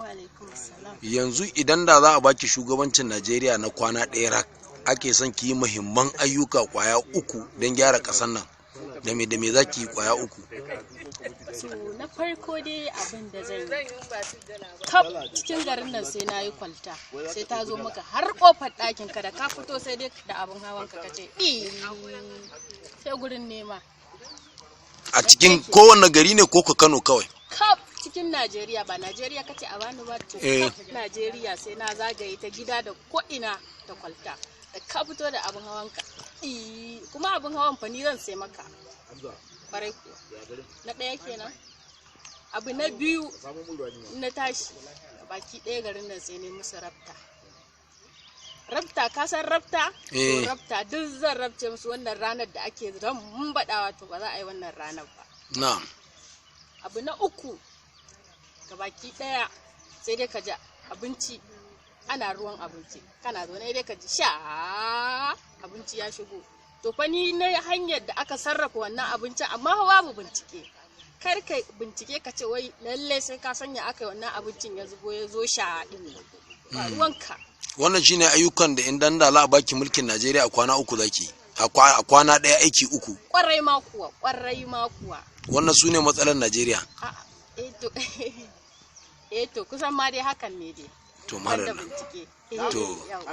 Wa alaikum salam. Yanzu idan da za a baki shugabancin Najeriya na kwana ɗaya rak, ake son ki yi muhimman ayyuka kwaya uku don gyara ƙasar nan, da me za ki yi kwaya uku? To, na farko dai abin da zan yi, kaf cikin garin nan sai na yi kwalta, sai ta zo maka har kofar ɗakin ka, da ka fito sai dai da abin hawan ka kace ɗi sai gurin nema. A cikin kowanne gari ne ko ka Kano kawai? Kaf cikin Najeriya, ba Najeriya kace a bani ba, to Eh. kaf Najeriya sai na zagaye ta gida da ko ina da kwalta, da ka fito da abin hawan ka ɗi, kuma abin hawan fa ni zan sai maka. Kwarai kuwa. Na ɗaya kenan. Abu na biyu, na tashi baki ɗaya garin nan sai ne musu rafta. Rafta, ka san rafta? Eh. To, rafta duk zan rafce musu wannan ranar da ake rambaɗawa, to ba za a yi wannan ranar ba. Na'am. Abu na uku, ga baki ɗaya sai dai ka ji abinci ana ruwan abinci, kana zaune dai ka ji sha abinci ya shigo. To fa ni na hanyar da aka sarrafa wannan abincin, amma fa babu bincike. Kar ka bincike ka ce wai lalle sai ka sanya aka yi wannan abincin ya zubo ya zo sha din nan, ba ruwanka. Wannan shine ayyukan da idan da za a baki mulkin Najeriya a kwana uku zaki yi. A kwana ɗaya aiki uku? Kwarai ma kuwa, kwarai ma kuwa. Wannan su ne matsalar Najeriya. A'a, eh to, eh to, kusan ma dai hakan ne dai To banda madalla. bincike. To. Yau.